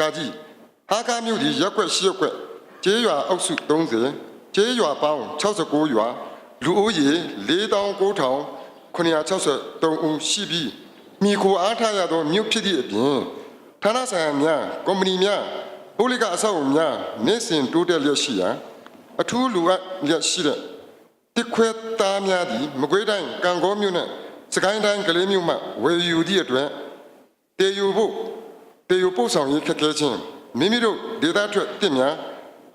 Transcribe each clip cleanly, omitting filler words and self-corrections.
ကကြီးဟာခါမြို့ဒီရက်ွက်ရှိရက်ွက်ကျေးရွာအုပ်စု30ကျေးရွာပေါင်း69ရွာလူဦးရေ49963ဦးရှိပြီးမိခိုအားထားရသောမြို့ဖြစ်သည့်အပြင်ဌာနဆိုင်ရာများကုမ္ပဏီများပုဂ္ဂလိကအဆောက်အအုံများနေ့စဉ်တိုးတက်လျက်ရှိရာအထူးလူအပ်လျက်ရှိတဲ့ တစ်ခွဲသားများသည်မကွေးတိုင်းကံကောမြို့နှင့်စကိုင်းတိုင်းကလေးမြို့မှဝယ်ယူသည့်အတွက်တေယူဖို့တေယူပို့ဆောင်ရေးခက်ခဲခြင်းမိမိတို့ဒေသထွက်တစ်များ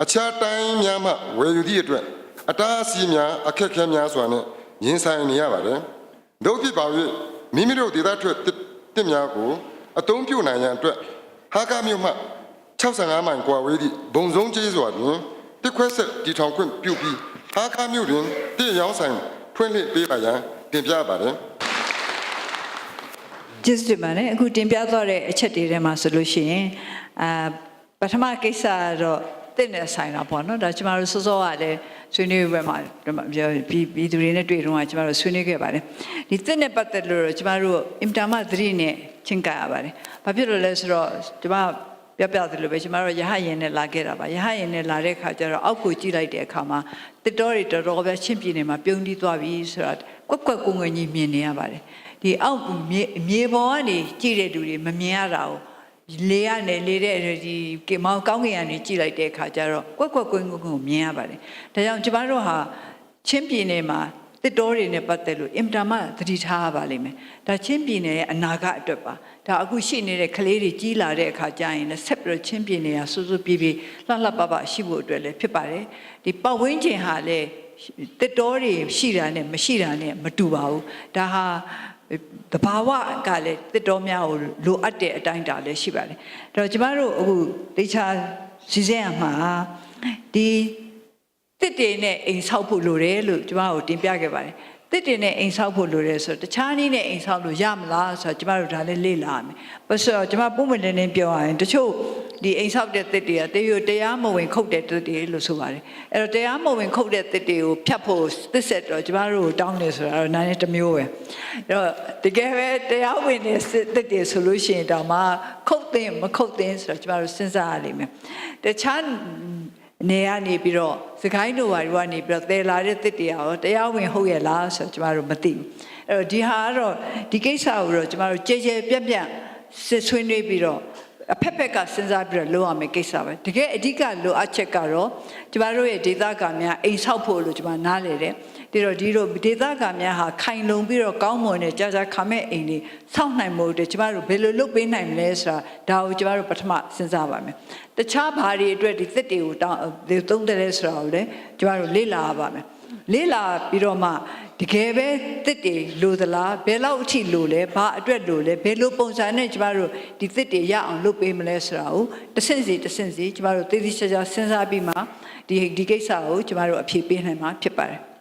အခြားတိုင်းများမှဝယ်ယူသည့်အတွက်အတားအဆီးများအခက်အခဲများစွာနှင့်ရင်ဆိုင်နေရပါတယ်။တို့ဖြစ်ပါ၍မိမိတို့ဒေသထွက်တစ်တစ်များကိုအသုံးပြုနိုင်ရန်အတွက်ဟာကာမြို့မှ65မိုင်ကွာဝေးသည့်ဘုံစုံကျေးစွာတွင်တစ်ခွဲဆက်တီထောင်ခွင့်ပြုပြီးဟာကာမြို့တွင်တည့်ရောင်းဆိုင်ဖွင့်လှစ်ပေးပါရန်တင်ပြပါတယ် ကျေးဇူးတင်ပါတယ်အခုတင်ပြသွားတဲ့အချက်တွေထဲမှာဆိုလို့ရှိရင်အာပထမကိစ္စကတော့တင့်နဲ့ဆိုင်တာပေါ့နော်ဒါကျမတို့စောစောကလည်းဆွေးနွေးပွဲမှာပြည်ပြည်သူတွေနဲ့တွေ့တော့ကကျမတို့ဆွေးနွေးခဲ့ပါတယ်ဒီတင့်နဲ့ပတ်သက်လို့တော့ကျမတို့အင်တာမသတိနဲ့ချင်းကပ်ရပါတယ်ဘာဖြစ်လို့လဲဆိုတော့ကျမပြပြသလိုပဲကျမတို့ရဟရင်နဲ့လာခဲ့တာပါရဟရင်နဲ့လာတဲ့ခါကျတော့အောက်ကိုကြည့်လိုက်တဲ့အခါမှာတစ်တော်တွေတော်တော်ပဲချင်းပြည်နယ်မှာပြုံးတီးသွားပြီဆိုတော့ကွက်ကွက်ကုန်းကုန်းကြီးမြင်နေရပါတယ်ဒီအောက်မြေမြေပေါ်ကနေကြည့်တဲ့လူတွေမမြင်ရတာကိုလေကနေလေတဲ့ဒီကေမောင်ကောင်းကင်ကနေကြည့်လိုက်တဲ့အခါကျတော့ကွက်ကွက်ကွင်းကွင်းကိုမြင်ရပါတယ်ဒါကြောင့်ကျမတို့ဟာချင်းပြည်နယ်မှာတစ်တော်တွေနဲ့ပတ်သက်လို့အင်တာမသတိထားရပါလိမ့်မယ်ဒါချင်းပြည်နယ်ရဲ့အနာဂတ်အတွက်ပါဒါအခုရှိနေတဲ့ကလေးတွေကြီးလာတဲ့အခါကျရင်လည်းဆက်ပြီးတော့ချင်းပြည်နယ်ဟာစူးစူးပြေးပြေးလှလှပပရှိဖို့အတွက်လည်းဖြစ်ပါတယ်ဒီပတ်ဝန်းကျင်ဟာလည်းတစ်တော်တွေရှိတာနဲ့မရှိတာနဲ့မတူပါဘူးဒါဟာတဘာဝကလည်းတစ်တော်များကိုလိုအပ်တဲ့အတိုင်းတာလည်းရှိပါတယ်ဒါတော့ကျမတို့အခုတေချာစီစဉ်ရမှာဒီ တစ်တင်နဲ့အိမ်ဆောက်ဖို့လိုတယ်လို့ကျမတို့တင်ပြခဲ့ပါတယ်တစ်တင်နဲ့အိမ်ဆောက်ဖို့လိုတယ်ဆိုတော့တခြားနည်းနဲ့အိမ်ဆောက်လို့ရမလားဆိုတော့ကျမတို့ဒါလည်းလေ့လာရမယ်။ဘာလို့ဆိုတော့ကျမပုံမှန်လင်းလင်းပြောရရင်တချို့ဒီအိမ်ဆောက်တဲ့တစ်တွေကတေရတရားမဝင်ခုတ်တဲ့တစ်တွေလို့ဆိုပါတယ်။အဲ့တော့တရားမဝင်ခုတ်တဲ့တစ်တွေကိုဖြတ်ဖို့တစ်ဆက်တော့ကျမတို့တောင်းနေဆိုတာတော့နားနဲ့တစ်မျိုးပဲ။အဲ့တော့တကယ်ပဲတရားဝင်တဲ့တစ်တွေဆိုလို့ရှိရင်တော့မှခုတ်သိမခုတ်သိဆိုတော့ကျမတို့စဉ်းစားရလိမ့်မယ်။တခြား နေကနေပြီးတော့စကိုင်းတို့ဘာတို့ကနေပြီးတော့တည်လာတဲ့တစ်တရားရောတရားဝင်ဟုတ်ရဲ့လားဆိုတော့ကျမတို့မသိဘူးအဲ့တော့ဒီဟာကတော့ဒီကိစ္စကိုတော့ကျမတို့ကြဲကြဲပြန့်ပြန့်စစ်ဆွေးနွေးပြီးတော့အဖက်ဖက်ကစဉ်းစားပြီးတော့လုပ်ရမယ့်ကိစ္စပဲတကယ်အဓိကလိုအပ်ချက်ကတော့ကျမတို့ရဲ့ဒေသခံများအိမ်ဆောက်ဖို့လို့ကျမနားလေတယ်ဒီတော့ဒီလိုဒေသခံများဟာခိုင်လုံပြီးတော့ကောင်းမွန်တဲ့ကြာကြာခါမဲ့အိမ်တွေဆောက်နိုင်မှုတဲ့ကျမတို့ဘယ်လိုလုပ်ပေးနိုင်မလဲဆိုတာဒါကိုကျမတို့ပထမစဉ်းစားပါမယ်တခြားဘာတွေအတွက်ဒီသစ်တွေကိုတောင်းဒီသုံးတယ်လဲဆိုတာကိုလည်းကျမတို့လေ့လာရပါမယ်လေ့လာပြီးတော့မှတကယ်ပဲတစ်တွေလိုသလားဘယ်လောက်အထိလိုလဲဘာအတွက်လိုလဲဘယ်လိုပုံစံနဲ့ကျမတို့ဒီတစ်တွေရအောင်လုပ်ပေးမလဲဆိုတာကိုတစ်ဆင့်စီတစ်ဆင့်စီကျမတို့သေသေးချာချာစဉ်းစားပြီးမှဒီဒီကိစ္စကိုကျမတို့အဖြေပေးနိုင်မှာဖြစ်ပါတယ်။